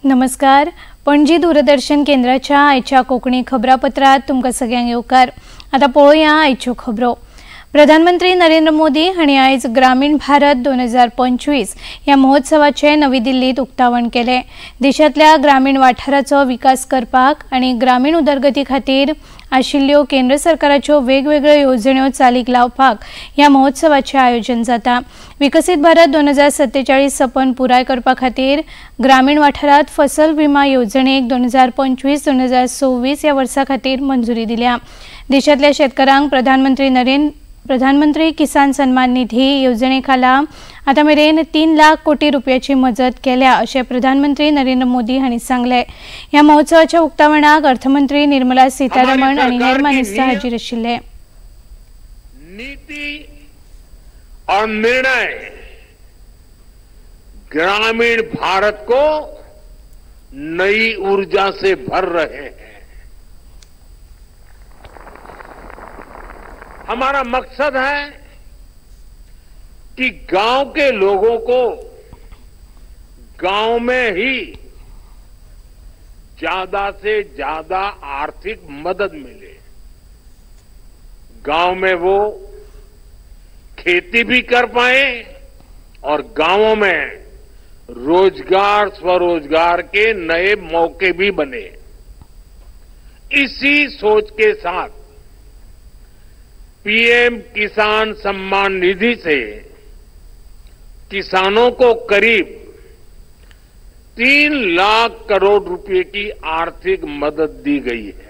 नमस्कार, पणजी दूरदर्शन केंद्राच्या आयच्या कोंकणी खबरापत्रात तुमकां सगळ्यांक येवकार। आतां पळोवया आयच्यो खबरो। प्रधानमंत्री नरेंद्र मोदी हांणी आयज ग्रामीण भारत 2025 ह्या महोत्सवाचें नवी दिल्लीत उक्तावण केलें। देशांतल्या ग्रामीण वाठाराचो विकास करपाक आनी ग्रामीण उदरगती खातीर आशिल्ल्यो केंद्र सरकाराच्यो वेगवेगळ्यो येवजण्यो चालीक लावपाक ह्या महोत्सवाचें आयोजन जाता। विकसीत भारत 2047 सपन पुराय करपा खातीर ग्रामीण वाठारांत फसल विमा येवजणेक 2025-2026 ह्या वर्सा खातीर मंजुरी दिल्या। देशांतल्या शेतकारांक प्रधानमंत्री किसान सन्मान निधी येवजणे खाला आतां मेरेन 3 लाख कोटी रुपयाची मजत केल्या अशें प्रधानमंत्री नरेंद्र मोदी हांणी सांगलें। ह्या महोत्सवाच्या उक्तावणाक अर्थमंत्री निर्मला सीतारमण आनी हेर मानेस्त हाजीर आशिल्ले। नीति और निर्णय ग्रामीण भारत को नई ऊर्जा से भर रहे हैं। हमारा मकसद है कि गांव के लोगों को गांव में ही ज्यादा से ज्यादा आर्थिक मदद मिले, गांव में वो खेती भी कर पाए और गांवों में रोजगार स्वरोजगार के नए मौके भी बने। इसी सोच के साथ पीएम किसान सम्मान निधि से किसानों को करीब 3 लाख करोड़ रुपए की आर्थिक मदद दी गई है।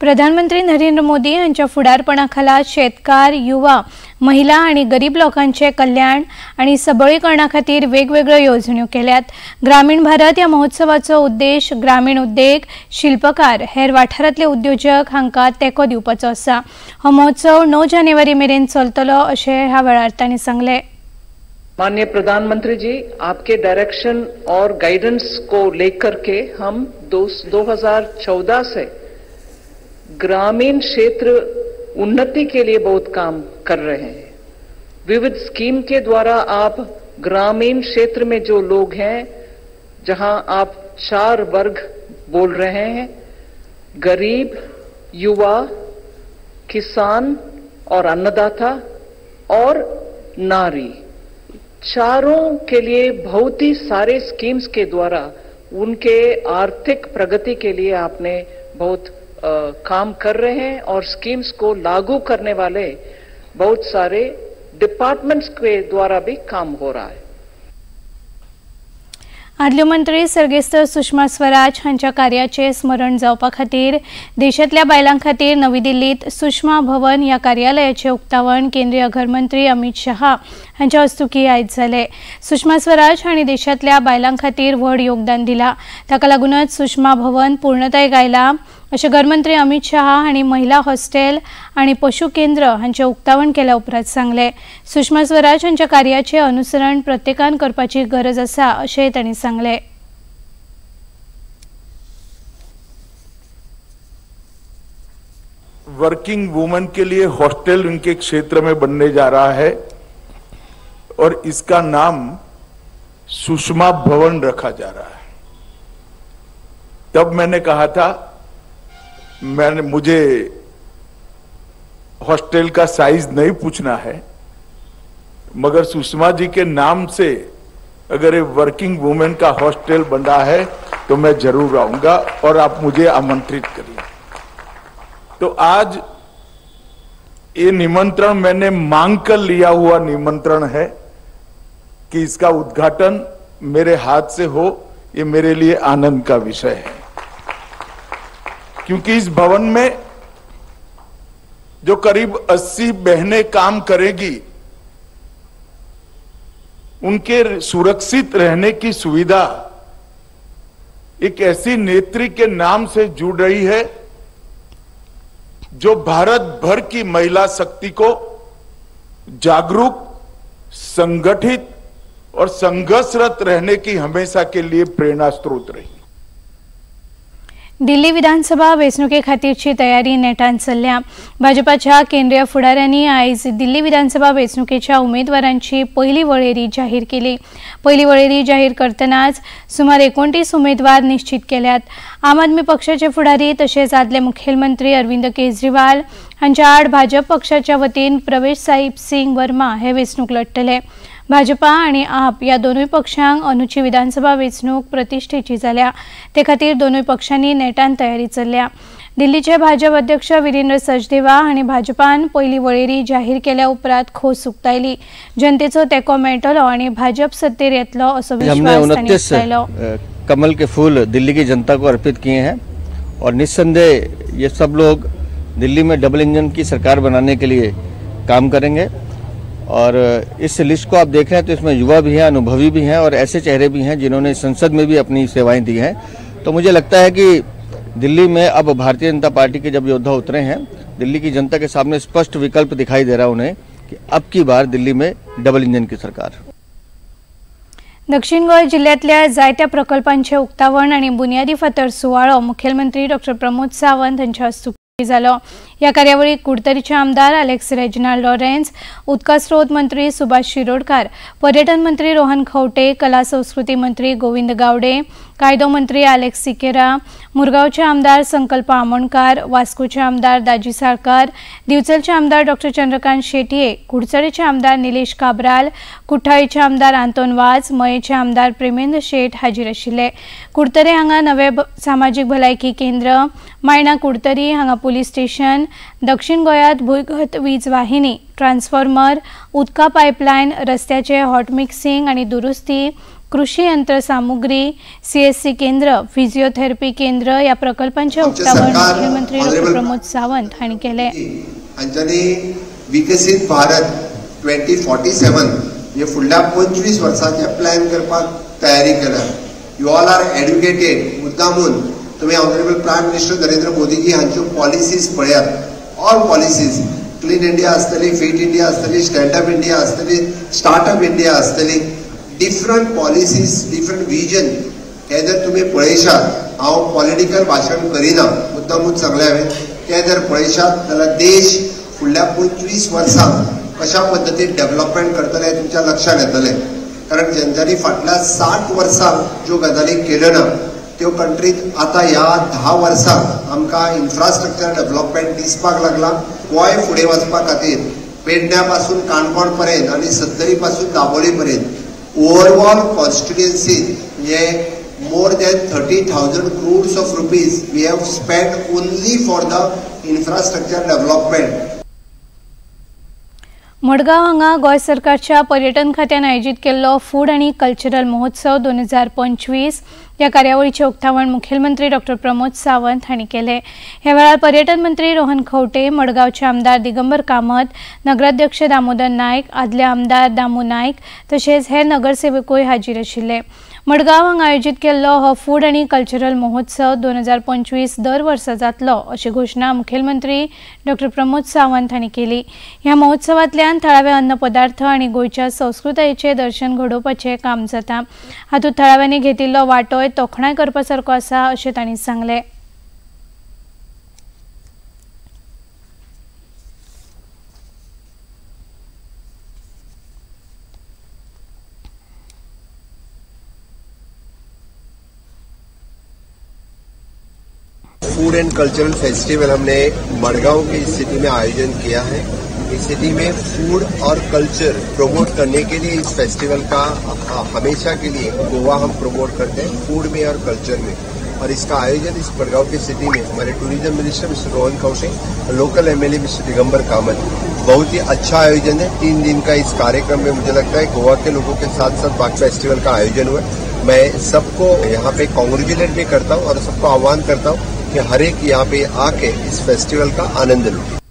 प्रधानमंत्री नरेंद्र मोदी हांच्या फुडारपणा खाला शेतकार, युवा, महिला आनी गरीब लोकांचे कल्याण आनी सबळीकरणा खातीर वेगवेगळ्यो येवजण्यो केल्यात। ग्रामीण भारत ह्या महोत्सवाचो उद्देश ग्रामीण उद्देग, शिल्पकार, हेर वाठारांतले उद्योजक हांकां तेंको दिवपाचो आसा। हो महोत्सव 9 जानेवारी मेरेन चलतलो अशें ह्या वेळार तांणी सांगलें। माननीय प्रधानमंत्री जी, आपके डायरेक्शन और गाइडेंस को लेकर के हम 2014 से ग्रामीण क्षेत्र उन्नति के लिए बहुत काम कर रहे हैं। विविध स्कीम के द्वारा आप ग्रामीण क्षेत्र में जो लोग हैं, जहां आप 4 वर्ग बोल रहे हैं, गरीब, युवा, किसान और अन्नदाता और नारी, चारों के लिए बहुत ही सारे स्कीम्स के द्वारा उनके आर्थिक प्रगति के लिए आपने बहुत काम कर रहे हैं और स्कीम्स को लागू करने वाले बहुत सारे डिपार्टमेंट्स के द्वारा भी काम हो रहा है। आदल्यो मंत्री सर्गेस्त सुषमा स्वराज हांच्या कार्याचे स्मरण जावपा खातीर देशांतल्या बायलां खातीर नवी दिल्लीत सुषमा भवन ह्या कार्यालयाचे उक्तावण केंद्रीय घरमंत्री अमित शहा हांच्या हस्तुकी आयज जालें। सुषमा स्वराज हांणी देशांतल्या बायलां खातीर व्हड योगदान दिलां, ताका लागूनच सुषमा भवन पूर्णतायेक आयलां अशें घरमंत्री अमित शहा हांणी महिला हॉस्टेल आनी पशु केंद्र हांचें उक्तावण केल्या उपरांत सांगलें। सुषमा स्वराज हांच्या कार्याचें अनुसरण प्रत्येकान करपाची गरज आसा अशेंय तांणी सांगलें। वर्किंग वुमेन के लिए हॉस्टल उनके क्षेत्र में बनने जा रहा है और इसका नाम सुषमा भवन रखा जा रहा है। तब मैंने कहा था, मैंने मुझे हॉस्टल का साइज नहीं पूछना है, मगर सुषमा जी के नाम से अगर ये वर्किंग वुमेन का हॉस्टल बन रहा है तो मैं जरूर आऊंगा और आप मुझे आमंत्रित करिए। तो आज ये निमंत्रण मैंने मांग कर लिया हुआ निमंत्रण है कि इसका उद्घाटन मेरे हाथ से हो, ये मेरे लिए आनंद का विषय है, क्योंकि इस भवन में जो करीब 80 बहनें काम करेगी, उनके सुरक्षित रहने की सुविधा एक ऐसी नेत्री के नाम से जुड़ रही है जो भारत भर की महिला शक्ति को जागरूक, संगठित और संघर्षरत रहने की हमेशा के लिए प्रेरणा स्रोत रही। दिल्ली विधानसभा वेंचणुके खातीरची तयारी नेटान चल्ल्या। भाजपाच्या केंद्रीय फुडाऱ्यांनी आयज दिल्ली विधानसभा वेंचणुकेच्या उमेदवारांची पयली वळेरी जाहीर केली। पयली वळेरी जाहीर करतनाच सुमार 29 उमेदवार निश्चित केल्यात। आम आदमी पक्षाचे फुडारी तशेंच आदले मुखेलमंत्री अरविंद केजरीवाल हांच्या आड भाजप पक्षाच्या वतीन प्रवेश साहिब सिंग वर्मा हे वेंचणूक लढटले। भाजपा आणि आप या दोनूय पक्षांक अनुची विधानसभा वेंचणूक प्रतिष्ठेची जाल्या, ते खातीर दोनूय पक्षांनी नेटान तयारी चल्ल्या। दिल्लीचे भाजप अध्यक्ष वीरेंद्र सचदेवा हांणी भाजपान पयली वळेरी जाहीर केल्या उपरांत खोस उक्तायली। जनतेचो तेंको मेळटलो आनी भाजप सत्तेर येतलो असो विश्वास तांणी उक्तायलो। कमल के फूल दिल्ली की जनता को अर्पित किए हैं और निस्संदेह ये सब लोग दिल्ली में डबल इंजन की सरकार बनाने के लिए काम करेंगे। और इस लिस्ट को आप देख रहे हैं तो इसमें युवा भी हैं, अनुभवी भी हैं और ऐसे चेहरे भी हैं जिन्होंने संसद में भी अपनी सेवाएं दी हैं। तो मुझे लगता है कि दिल्ली में अब भारतीय जनता पार्टी के जब योद्धा उतरे हैं, दिल्ली की जनता के सामने स्पष्ट विकल्प दिखाई दे रहा है उन्हें कि अब की बार दिल्ली में डबल इंजन की सरकार। दक्षिण गोंय जिल्ह्यांतल्या जायत्या प्रकल्पांचे उक्तावण आनी बुन्यादी फातर सुवाळो मुखेलमंत्री डॉ प्रमोद सावंत हांच्या हस्तुकीं जालो। ह्या कार्यावळीक कुडतरीचे आमदार अलेक्स रेजिनाल्ड लॉरेन्स, उदका स्रोत मंत्री सुभाष शिरोडकार, पर्यटन मंत्री रोहन खवटे, कला संस्कृती मंत्री गोविंद गावडे, कायदो मंत्री अलेक्स सिकेरा, मुरगांवचे आमदार संकल्प आमोणकार, वास्कोचे आमदार दाजी साळकार, दिवचलचे आमदार डॉ चंद्रकांत शेटये, कुडचडेचे आमदार निलेश काब्राल, कुठ्ठाळीचे आमदार आंतोन वाज, मयेचे आमदार प्रेमेंद्र शेट हाजीर आशिल्ले। कुडतरे हांगा नवे सामाजीक भलायकी केंद्र, मायणा कुडतरी हांगा पुलीस स्टेशन, दक्षिण गोंयांत भूंयगत वीज वाहिनी, ट्रान्सफॉर्मर, उदका पायपलायन, रस्त्याचे हॉट मिक्सिंग आनी दुरुस्ती, कृषी यंत्र सामुग्री, सीएससी केंद्र, फिजिओथेरपी केंद्र ह्या प्रकल्पांचे उक्तावण मुख्यमंत्री डॉ प्रमोद सावंत हांणी केलें। हांच्यांनी विकसीत भारत 2047 म्हणजे फुडल्या 25 वर्सांचे प्लॅन करपाक तयारी केल्या। You all are educated, मुद्दामून तुम्ही honourable prime minister Narendra Modiji हांच्यो पॉलिसीज पळयात। ऑल पॉलिसीज, क्लीन इंडिया आसतली, फिट इंडिया आसतली, स्टँडअप इंडिया आसतली, स्टार्टअप इंडिया आसतली, डिफरंट पॉलिसीज, डिफरंट विजन हे जर तुम्ही पळयशात, हांव पॉलिटिकल भाशण करिना, मुद्दामूच सांगलें हांवें, ते जर पळयशात जाल्यार देश फुडल्या 25 वर्सांक कशा पद्दतीन डेव्हलपमेंट करतले हें तुमच्या लक्षांत येतलें। कारण जेंच्यांनी फाटल्या 60 वर्सांक ज्यो गजाली केल्यो ना त्यो कंट्रीत आतां ह्या 10 वर्सांक आमकां इन्फ्रास्ट्रक्चर डेव्हलपमेंट दिसपाक लागलां। गोंय फुडें वचपा खातीर पेडण्या पासून काणकोण पर्यंत आनी सत्तरी पासून दाबोळी पर्यंत ओवरऑल कॉन्स्टिट्युएन्सी म्हणजे more than 30,000 crores of rupees we have spent only for the infrastructure development. Madgaon हांगा गोंय सरकारच्या पर्यटन खात्यान आयोजीत केल्लो फूड आनी कल्चरल महोत्सव 2025 ह्या कार्यावळीचें उक्तावण मुखेलमंत्री डॉ प्रमोद सावंत हांणी केलें। ह्या वेळार पर्यटन मंत्री रोहन खवटे, मडगांवचे आमदार दिगंबर कामत, नगराध्यक्ष दामोदर नायक, आदले आमदार दामू नायक तशेंच हेर नगरसेवकूय हाजीर आशिल्ले। मडगांव हांगा आयोजीत केल्लो हो फूड आनी कल्चरल महोत्सव 2025 दर वर्सा जातलो अशी घोशणा मुखेलमंत्री डॉ प्रमोद सावंत हांणी केली। ह्या महोत्सवांतल्यान थळावे अन्न पदार्थ आनी गोंयच्या संस्कृतायेचें दर्शन घडोवपाचें काम जाता। हातूंत थळाव्यांनी घेतिल्लो वांटोय तोखणाय करपा सारको आसा अशें तांणी सांगलें। फूड एंड कल्चरल फेस्टिवल हमने मडगांव की सिटी में आयोजन किया है। इस सिटी में फूड और कल्चर प्रमोट करने के लिए इस फेस्टिवल का हमेशा के लिए गोवा हम प्रमोट करते हैं फूड में और कल्चर में, और इसका आयोजन इस मडगांव की सिटी में हमारे tourism minister mister Rohan Khaunte, local MLA mister Digambar Kamat, बहुत ही अच्छा आयोजन है। 3 दिन का इस कार्यक्रम में मुझे लगता है गोवा के लोगों के साथ साथ बाकी फेस्टिवल का आयोजन हुआ। मैं सबको यहाँ पे कॉन्ग्रेचुलेट भी करता हूँ और सबको आह्वान करता हूँ कि हर एक यहाँ पे आके इस फेस्टिवल का आनंद लूटे।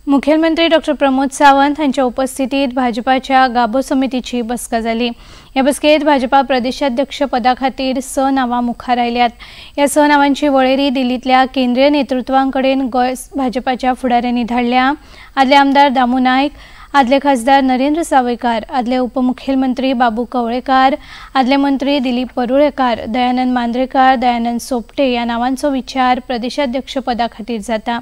मुखेलमंत्री डॉ प्रमोद सावंत हांच्या उपस्थितीत भाजपाच्या गाबो समितीची बसका जाली। ह्या बसकेत भाजपा प्रदेशाध्यक्ष पदा खातीर 6 नांवां मुखार आयल्यात। ह्या 6 नांवांची वळेरी दिल्लींतल्या केंद्रीय नेतृत्वांकडेन गोंय भाजपाच्या फुडाऱ्यांनी धाडल्या। आदले आमदार दामू नायक, आदले खासदार नरेंद्र सावयकार, आदले उपमुखेलमंत्री बाबू कवळेकार, आदले मंत्री दिलीप परुळेकार, दयानंद मांद्रेकार, दयानंद सोपटे ह्या नावांचो विचार प्रदेशाध्यक्ष पदा खातीर जाता।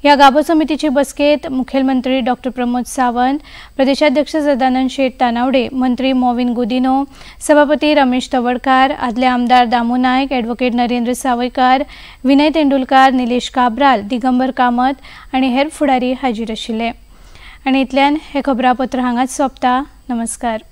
ह्या गाभो समितीचे बसकेत मुखेलमंत्री डॉक्टर प्रमोद सावंत, प्रदेशाध्यक्ष सदानंद शेट तानावडे, मंत्री मोविन गुदिनो, सभापती रमेश तवडकार, आदले आमदार दामू नायक, ॲडव्होकेट नरेंद्र सावयकार, विनय तेंडुलकार, निलेश काब्राल, दिगंबर कामत आनी हेर फुडारी हाजीर आशिल्ले। आनी इतल्यान हें खबरापत्र हांगाच सोंपता। नमस्कार।